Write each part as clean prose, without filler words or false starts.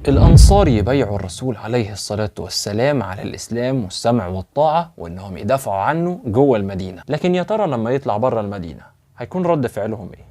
الأنصار يبايعوا الرسول عليه الصلاة والسلام على الإسلام والسمع والطاعة، وإنهم يدافعوا عنه جوه المدينة. لكن يا ترى لما يطلع بره المدينة هيكون رد فعلهم إيه؟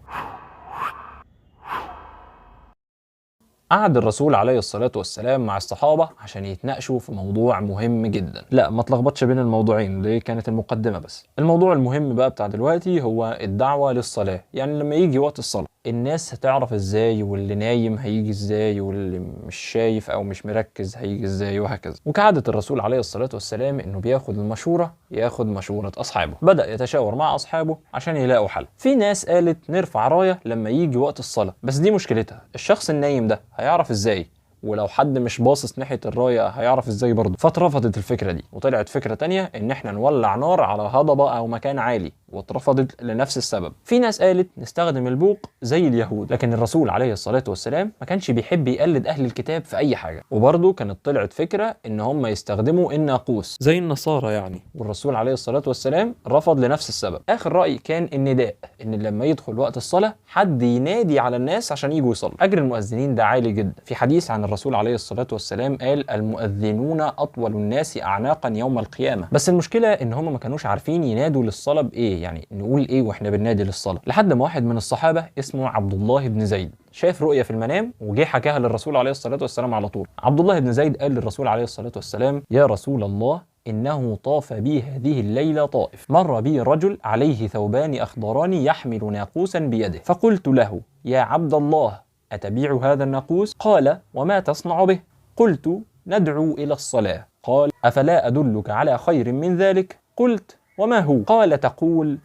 قعد الرسول عليه الصلاة والسلام مع الصحابة عشان يتناقشوا في موضوع مهم جدا. لا ما تلخبطش بين الموضوعين، دي كانت المقدمة بس. الموضوع المهم بقى بتاع دلوقتي هو الدعوة للصلاة. يعني لما يجي وقت الصلاة الناس هتعرف ازاي، واللي نايم هيجي ازاي، واللي مش شايف او مش مركز هيجي ازاي، وهكذا. وكعادة الرسول عليه الصلاة والسلام انه بياخد المشورة، ياخد مشورة اصحابه. بدأ يتشاور مع اصحابه عشان يلاقوا حل. في ناس قالت نرفع راية لما يجي وقت الصلاة، بس دي مشكلتها الشخص النايم ده هيعرف ازاي، ولو حد مش باصص ناحية الراية هيعرف ازاي برضه. فاترفضت الفكرة دي، وطلعت فكرة تانية ان احنا نولع نار على هضبة او مكان عالي، واترفضت لنفس السبب. في ناس قالت نستخدم البوق زي اليهود، لكن الرسول عليه الصلاة والسلام ما كانش بيحب يقلد اهل الكتاب في اي حاجة. وبرضه كانت طلعت فكرة ان هم يستخدموا الناقوس زي النصارى يعني، والرسول عليه الصلاة والسلام رفض لنفس السبب. اخر رأي كان النداء، ان لما يدخل وقت الصلاة حد ينادي على الناس عشان يجوا يصلوا. اجر المؤذنين ده عالي جدا. في حديث عن الرسول عليه الصلاة والسلام قال المؤذنون أطول الناس أعناقا يوم القيامة. بس المشكلة إن هم ما كانوش عارفين ينادوا للصلاة بإيه، يعني نقول إيه وإحنا بننادي للصلاة. لحد ما واحد من الصحابة اسمه عبد الله بن زيد شاف رؤية في المنام وجه حكاها للرسول عليه الصلاة والسلام على طول. عبد الله بن زيد قال للرسول عليه الصلاة والسلام: يا رسول الله، إنه طاف بي هذه الليلة طائف، مر بي رجل عليه ثوبان أخضران يحمل ناقوسا بيده، فقلت له: يا عبد الله، أتبيع هذا الناقوس؟ قال: وما تصنع به؟ قلت: ندعو إلى الصلاة. قال: أفلا أدلك على خير من ذلك؟ قلت: وما هو؟ قال: تقول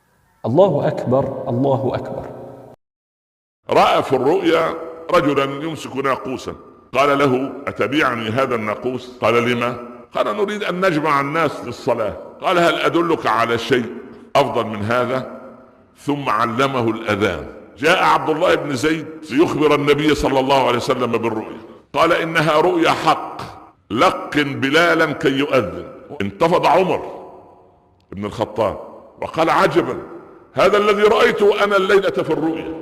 الله أكبر الله أكبر. رأى في الرؤيا رجلا يمسك ناقوسا، قال له: أتبيعني هذا الناقوس؟ قال: لما؟ قال: نريد أن نجمع الناس للصلاة. قال: هل أدلك على شيء أفضل من هذا؟ ثم علمه الأذان. جاء عبد الله بن زيد ليخبر النبي صلى الله عليه وسلم بالرؤيا، قال: إنها رؤيا حق، لقن بلالا كي يؤذن. انتفض عمر بن الخطاب وقال: عجبا، هذا الذي رأيته أنا الليلة في الرؤيا.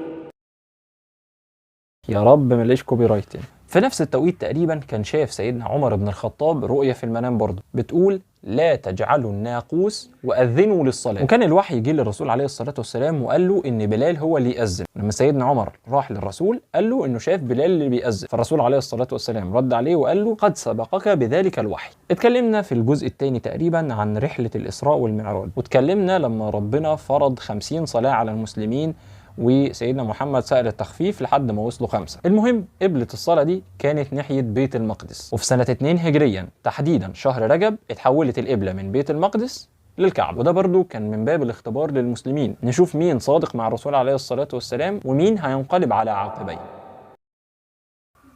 يا رب مليش copyright. في نفس التوقيت تقريبا كان شاف سيدنا عمر بن الخطاب رؤية في المنام برضه بتقول: لا تجعلوا الناقوس وأذنوا للصلاة. وكان الوحي جه للرسول عليه الصلاة والسلام وقال له إن بلال هو اللي يأذن. لما سيدنا عمر راح للرسول قال له إنه شاف بلال اللي بيأذن، فالرسول عليه الصلاة والسلام رد عليه وقال له: قد سبقك بذلك الوحي. اتكلمنا في الجزء الثاني تقريبا عن رحلة الإسراء والمعراج، واتكلمنا لما ربنا فرض 50 صلاة على المسلمين وسيدنا محمد سأل التخفيف لحد ما وصلوا 5. المهم قبلة الصلاة دي كانت ناحية بيت المقدس، وفي سنة 2 هجريا تحديدا شهر رجب اتحولت القبلة من بيت المقدس للكعبة. وده برضو كان من باب الاختبار للمسلمين، نشوف مين صادق مع الرسول عليه الصلاة والسلام ومين هينقلب على عقبيه.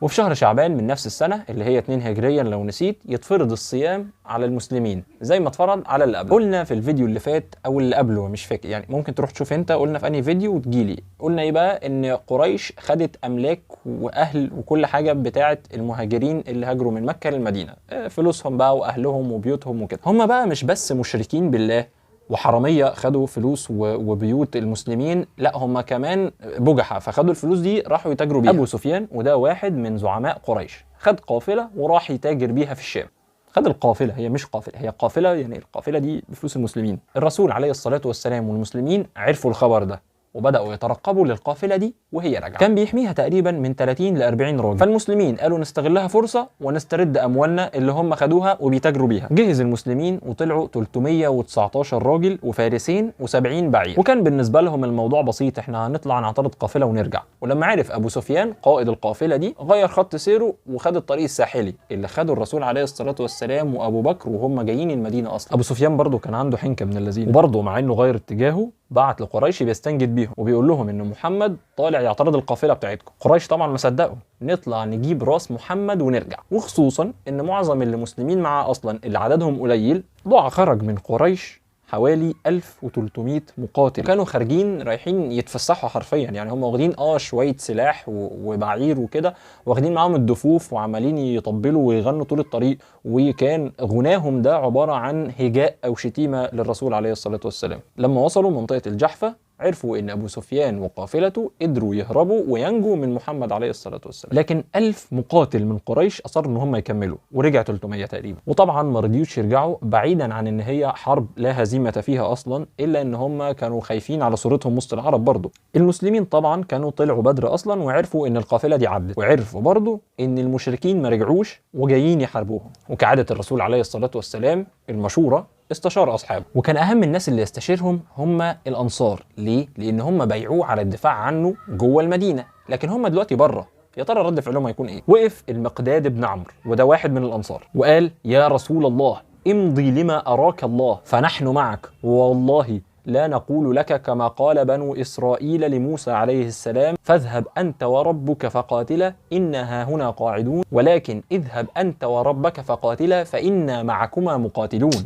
وفي شهر شعبان من نفس السنة اللي هي 2 هجريا لو نسيت، يتفرض الصيام على المسلمين زي ما اتفرض على اللي قبله. قلنا في الفيديو اللي فات او اللي قبله مش فاكر، يعني ممكن تروح تشوف انت قلنا في انهي فيديو وتجيلي. قلنا ايه بقى؟ ان قريش خدت املاك واهل وكل حاجة بتاعه المهاجرين اللي هاجروا من مكة للمدينة، فلوسهم بقى واهلهم وبيوتهم وكده. هم بقى مش بس مشركين بالله وحرامية خدوا فلوس وبيوت المسلمين، لا هم كمان بجحة، فخدوا الفلوس دي راحوا يتاجروا بيها. أبو سفيان وده واحد من زعماء قريش خد قافلة وراح يتاجر بيها في الشام. خد القافلة، هي مش قافلة، هي قافلة، يعني القافلة دي بفلوس المسلمين. الرسول عليه الصلاة والسلام والمسلمين عرفوا الخبر ده وبدأوا يترقبوا للقافلة دي وهي راجعة. كان بيحميها تقريبا من 30 ل 40 راجل. فالمسلمين قالوا نستغلها فرصة ونسترد أموالنا اللي هم خدوها وبيتاجروا بيها. جهز المسلمين وطلعوا 319 راجل وفارسين و70 بعير، وكان بالنسبة لهم الموضوع بسيط، احنا هنطلع نعترض قافلة ونرجع. ولما عرف أبو سفيان قائد القافلة دي غير خط سيره وخد الطريق الساحلي اللي خده الرسول عليه الصلاة والسلام وأبو بكر وهم جايين المدينة أصلا. أبو سفيان برضه كان عنده حنكة من اللذين، وبرضه مع إنه غير اتجاهه بعت لقريش بيستنجد بيهم وبيقول لهم ان محمد طالع يعترض القافلة بتاعتكم. قريش طبعا ما صدقوا، نطلع نجيب راس محمد ونرجع، وخصوصا ان معظم اللي مسلمين معاه اصلا اللي عددهم قليل. ضاع خرج من قريش حوالي 1300 مقاتل، كانوا خارجين رايحين يتفسحوا حرفيا، يعني هم واخدين شوية سلاح وبعير وكده، واخدين معاهم الدفوف وعمالين يطبلوا ويغنوا طول الطريق، وكان غناهم ده عبارة عن هجاء او شتيمه للرسول عليه الصلاة والسلام. لما وصلوا منطقة الجحفة عرفوا ان ابو سفيان وقافلته قدروا يهربوا وينجوا من محمد عليه الصلاة والسلام. لكن 1000 مقاتل من قريش اصروا ان هم يكملوا، ورجع 300 تقريبا. وطبعا ما رضيوش يرجعوا، بعيدا عن ان هي حرب لا هزيمة فيها اصلا، الا ان هم كانوا خايفين على صورتهم وسط العرب برضه. المسلمين طبعا كانوا طلعوا بدر اصلا وعرفوا ان القافلة دي عدت، وعرفوا برضه ان المشركين ما رجعوش وجايين يحاربوهم. وكعادة الرسول عليه الصلاة والسلام المشورة، استشار اصحابه، وكان اهم الناس اللي يستشيرهم هم الانصار. ليه؟ لان هم بايعوه على الدفاع عنه جوه المدينة، لكن هم دلوقتي بره، يا ترى رد فعلهم هيكون ايه؟ وقف المقداد بن عمرو، وده واحد من الانصار، وقال يا رسول الله امضي لما اراك الله فنحن معك، والله لا نقول لك كما قال بنو إسرائيل لموسى عليه السلام فاذهب أنت وربك فقاتلا إنا هاهنا قاعدون، ولكن اذهب أنت وربك فقاتلا فإنا معكما مقاتلون.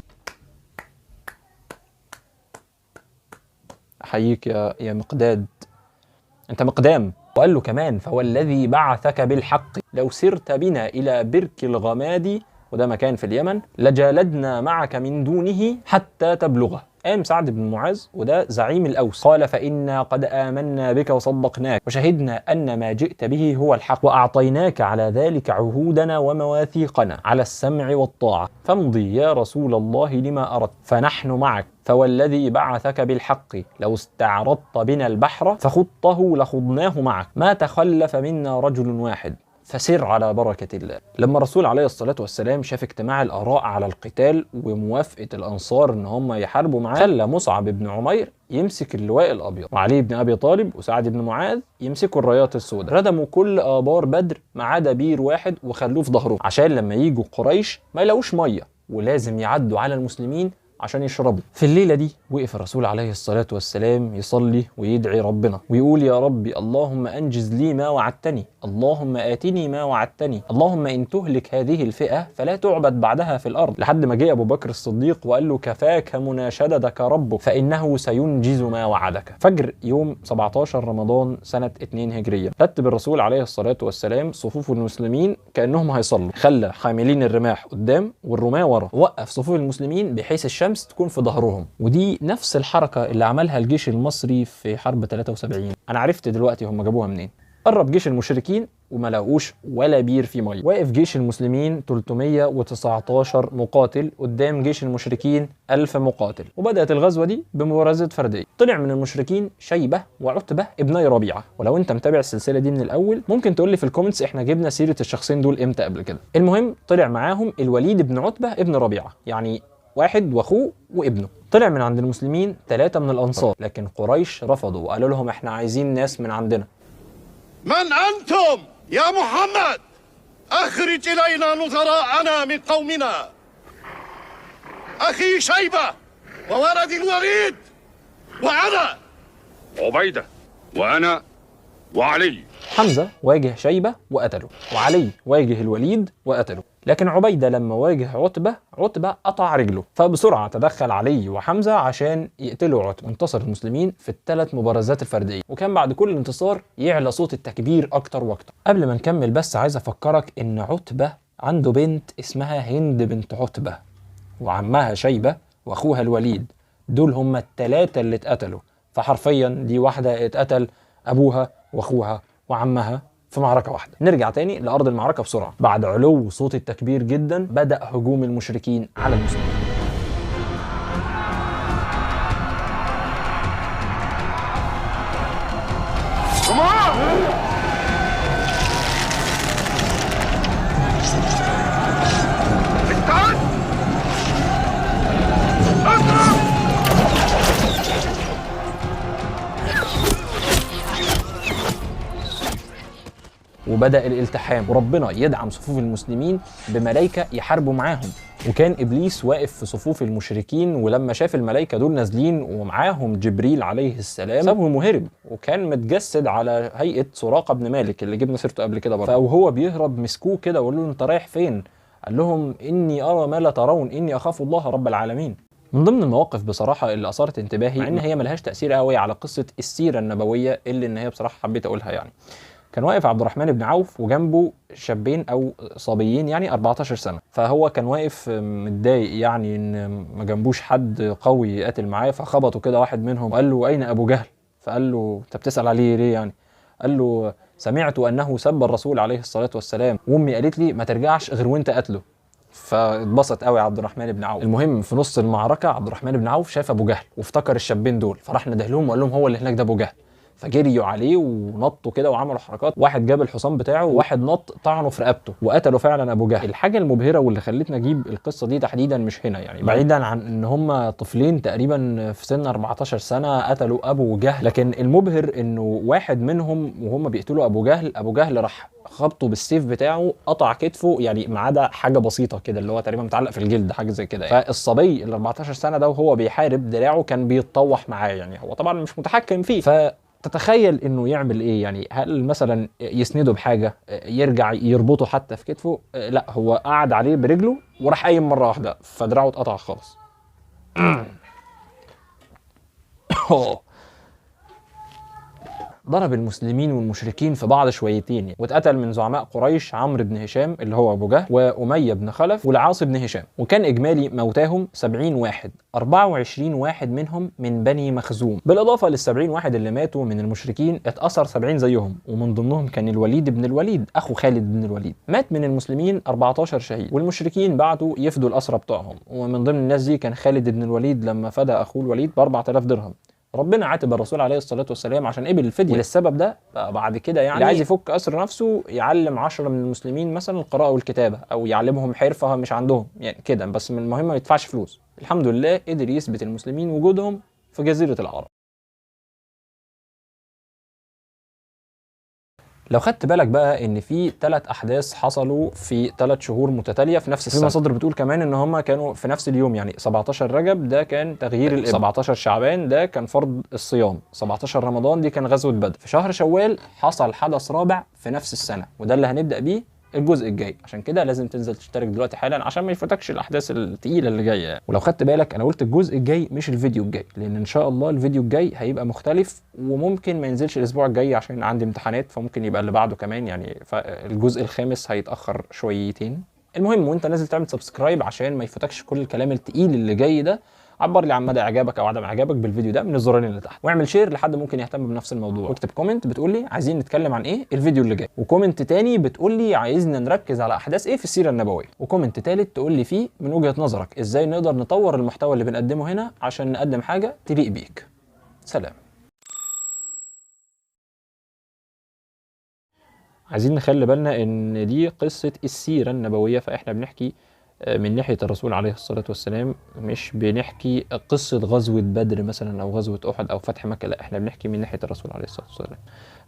أحييك يا مقداد، أنت مقدام. وقال له كمان فوالذي بعثك بالحق لو سرت بنا إلى برك الغماد، وده مكان في اليمن، لجالدنا معك من دونه حتى تبلغه. قام سعد بن معاذ وده زعيم الأوس، قال فإنا قد آمنا بك وصدقناك وشهدنا أن ما جئت به هو الحق، وأعطيناك على ذلك عهودنا ومواثيقنا على السمع والطاعة، فامضي يا رسول الله لما أردت فنحن معك، فوالذي بعثك بالحق لو استعرضت بنا البحر فخضته لخضناه معك، ما تخلف منا رجل واحد، فسر على بركة الله. لما الرسول عليه الصلاة والسلام شاف اجتماع الآراء على القتال وموافقة الأنصار إن هم يحاربوا معاه، خلى مصعب بن عمير يمسك اللواء الأبيض، وعلي بن أبي طالب وسعد بن معاذ يمسكوا الرايات السوداء. ردموا كل آبار بدر ما عدا بير واحد وخلوه في ظهره، عشان لما يجوا قريش ما يلاقوش مية، ولازم يعدوا على المسلمين عشان يشربوا. في الليلة دي وقف الرسول عليه الصلاة والسلام يصلي ويدعي ربنا ويقول يا ربي اللهم أنجز لي ما وعدتني، اللهم آتني ما وعدتني، اللهم إن تهلك هذه الفئة فلا تعبد بعدها في الأرض، لحد ما جاء أبو بكر الصديق وقال له كفاك مناشدتك ربك فإنه سينجز ما وعدك. فجر يوم 17 رمضان سنة 2 هجرية رتب الرسول عليه الصلاة والسلام صفوف المسلمين كأنهم هيصلوا، خلى حاملين الرماح قدام والرماة ورا، وقف صفوف المسلمين بحيث الشمس تكون في ظهرهم. ودي نفس الحركة اللي عملها الجيش المصري في حرب 73. أنا عرفت دلوقتي هم جابوها منين. قرب جيش المشركين وما لاقوش ولا بير في مية. واقف جيش المسلمين 319 مقاتل قدام جيش المشركين 1000 مقاتل، وبدأت الغزوة دي بمبارزة فردية. طلع من المشركين شيبة وعتبة ابني ربيعة، ولو انت متابع السلسلة دي من الأول ممكن تقول لي في ال comments احنا جبنا سيرة الشخصين دول امتى قبل كده. المهم طلع معاهم الوليد بن عتبة ابن ربيعة، يعني واحد واخوه وابنه. طلع من عند المسلمين 3 من الانصار، لكن قريش رفضوا وقالوا لهم احنا عايزين ناس من عندنا. من انتم يا محمد؟ اخرج الينا نظراءنا من قومنا، اخي شيبة وولد الوليد وانا عبيدة وانا وعلي. حمزة واجه شيبة وقتله، وعلي واجه الوليد وقتله، لكن عبيدة لما واجه عتبة، عتبة قطع رجله، فبسرعة تدخل علي وحمزة عشان يقتلوا عتبة. انتصر المسلمين في الثلاث مبارزات الفردية، وكان بعد كل انتصار يعلى صوت التكبير أكتر وأكتر. قبل ما نكمل بس عايز أفكرك إن عتبة عنده بنت اسمها هند بنت عتبة، وعمها شيبة وأخوها الوليد، دول هم الثلاثة اللي اتقتلوا. فحرفيا دي واحدة اتقتل أبوها وأخوها وعمها في معركة واحدة. نرجع تاني لأرض المعركة بسرعة. بعد علو صوت التكبير جدا بدأ هجوم المشركين على المسلمين. وبدأ الالتحام، وربنا يدعم صفوف المسلمين بملائكة يحاربوا معاهم. وكان إبليس واقف في صفوف المشركين، ولما شاف الملائكة دول نازلين ومعاهم جبريل عليه السلام سابهم وهرب، وكان متجسد على هيئة سراقة بن مالك اللي جبنا سيرته قبل كده برضه. فهو بيهرب مسكوه كده وقالوا له انت رايح فين؟ قال لهم اني ارى ما لا ترون، اني اخاف الله رب العالمين. من ضمن المواقف بصراحة اللي أثارت انتباهي، مع إن هي ملهاش تأثير قوي على قصة السيرة النبوية، اللي إن هي بصراحة حبيت أقولها يعني. كان واقف عبد الرحمن بن عوف وجنبه شابين او صبيين يعني 14 سنة، فهو كان واقف متضايق يعني ان ما جنبوش حد قوي يقاتل معاه، فخبطوا كده واحد منهم وقال له اين ابو جهل؟ فقال له انت بتسال عليه ليه يعني؟ قال له سمعت انه سب الرسول عليه الصلاة والسلام، وامي قالت لي ما ترجعش غير وانت قتله. فاتبسط قوي عبد الرحمن بن عوف. المهم في نص المعركة عبد الرحمن بن عوف شاف ابو جهل وافتكر الشابين دول، فراح نده لهم وقال لهم هو اللي هناك ده ابو جهل. فجريوا عليه ونطوا كده وعملوا حركات، واحد جاب الحصان بتاعه وواحد نط طعنه في رقبته وقتلوا فعلا ابو جهل. الحاجة المبهره واللي خلتنا اجيب القصة دي تحديدا مش هنا يعني، بعيدا عن ان هم طفلين تقريبا في سن 14 سنة قتلوا ابو جهل، لكن المبهر انه واحد منهم وهم بيقتلوا ابو جهل، ابو جهل راح خبطه بالسيف بتاعه قطع كتفه، يعني ما عدا حاجة بسيطة كده اللي هو تقريبا متعلق في الجلد حاجة زي كده يعني. فالصبي ال 14 سنة ده وهو بيحارب دراعه كان بيتطوح معاه، يعني هو طبعا مش متحكم فيه. فتتخيل انه يعمل ايه يعني؟ هل مثلا يسنده بحاجة، يرجع يربطه حتى في كتفه؟ لا، هو قعد عليه برجله وراح قايم مرة واحدة فدراعه اتقطع خالص. ضرب المسلمين والمشركين في بعض شويتين، واتقتل من زعماء قريش عمرو بن هشام اللي هو ابو جهل، وامية بن خلف، والعاص بن هشام. وكان اجمالي موتاهم 70 واحد، 24 واحد منهم من بني مخزوم، بالاضافة لل 70 واحد اللي ماتوا من المشركين اتأثر 70 زيهم، ومن ضمنهم كان الوليد بن الوليد اخو خالد بن الوليد. مات من المسلمين 14 شهيد، والمشركين بعتوا يفدوا الاسرى بتوعهم، ومن ضمن الناس دي كان خالد بن الوليد لما فدى اخوه الوليد ب 4000 درهم. ربنا عاتب الرسول عليه الصلاة والسلام عشان قبل الفدية، وللسبب ده بعد كده يعني اللي عايز يفك اسر نفسه يعلم 10 من المسلمين مثلا القراءة والكتابة، او يعلمهم حرفه مش عندهم يعني كده، بس من المهم ما يدفعش فلوس. الحمد لله قدر يثبت المسلمين وجودهم في جزيرة العرب. لو خدت بالك بقى ان في 3 احداث حصلوا في 3 شهور متتالية في نفس السنة. في مصادر بتقول كمان ان هم كانوا في نفس اليوم، يعني 17 رجب ده كان تغيير القبلة، 17 شعبان ده كان فرض الصيام، 17 رمضان دي كان غزوة بدر. في شهر شوال حصل حدث رابع في نفس السنة، وده اللي هنبدا بيه الجزء الجاي. عشان كده لازم تنزل تشترك دلوقتي حالا عشان ما يفوتكش الاحداث الثقيلة اللي جاية يعني. ولو خدت بالك انا قلت الجزء الجاي مش الفيديو الجاي، لان ان شاء الله الفيديو الجاي هيبقى مختلف وممكن ما ينزلش الاسبوع الجاي عشان عندي امتحانات، فممكن يبقى اللي بعده كمان يعني، فالجزء الخامس هيتاخر شويتين. المهم وانت نازل تعمل subscribe عشان ما يفوتكش كل الكلام الثقيل اللي جاي ده. عبر لي عن مدى اعجابك او عدم اعجابك بالفيديو ده من الزرارين اللي تحت، واعمل share لحد ممكن يهتم بنفس الموضوع، واكتب comment بتقول لي عايزين نتكلم عن ايه الفيديو اللي جاي، و comment تاني بتقول لي عايزنا نركز على احداث ايه في السيرة النبوية، و comment تالت تقول لي فيه من وجهه نظرك ازاي نقدر نطور المحتوى اللي بنقدمه هنا عشان نقدم حاجة تليق بيك. سلام. عايزين نخلي بالنا ان دي قصة السيرة النبوية، فاحنا بنحكي من ناحية الرسول عليه الصلاة والسلام، مش بنحكي قصة غزوة بدر مثلا أو غزوة أحد أو فتح مكة، لا احنا بنحكي من ناحية الرسول عليه الصلاة والسلام.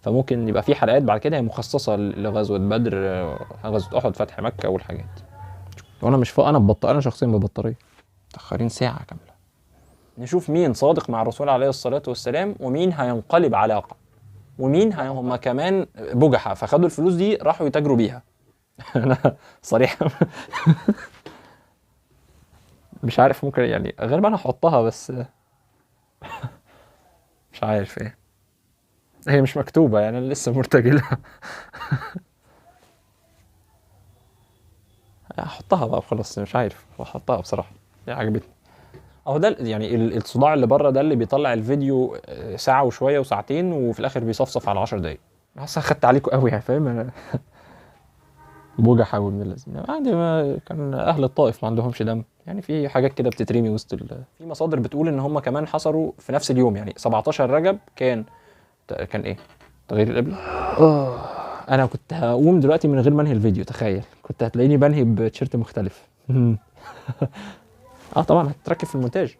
فممكن يبقى في حلقات بعد كده هي مخصصة لغزوة بدر، غزوة أحد، فتح مكة والحاجات دي. وأنا مش فاق، أنا ببطارية، أنا شخصيا ببطارية، متأخرين ساعة كاملة. نشوف مين صادق مع الرسول عليه الصلاة والسلام ومين هينقلب علاقة، ومين هما كمان بجحة فخدوا الفلوس دي راحوا يتاجروا بيها. أنا صريحة مش عارف، ممكن يعني غالبا هحطها بس مش عارف ايه، هي مش مكتوبة يعني، انا لسه مرتجلها. هحطها بقى خلاص، مش عارف هحطها بصراحة، هي عجبتني. اهو ده يعني الصداع اللي بره ده اللي بيطلع الفيديو ساعة وشوية وساعتين وفي الاخر بيصفصف على 10 دقايق. حاسس خدت عليكم قوي يعني، فاهم انا بوجع وابن اللذين عادي، ما كان اهل الطائف ما عندهمش دم يعني، في حاجات كده بتترمي وسط في مصادر بتقول ان هم كمان حصروا في نفس اليوم، يعني 17 رجب كان ايه تغيير القبلة. انا كنت هقوم دلوقتي من غير ما انهي الفيديو، تخيل كنت هتلاقيني بنهي بتيشيرت مختلف. طبعا هتتركب في المونتاج.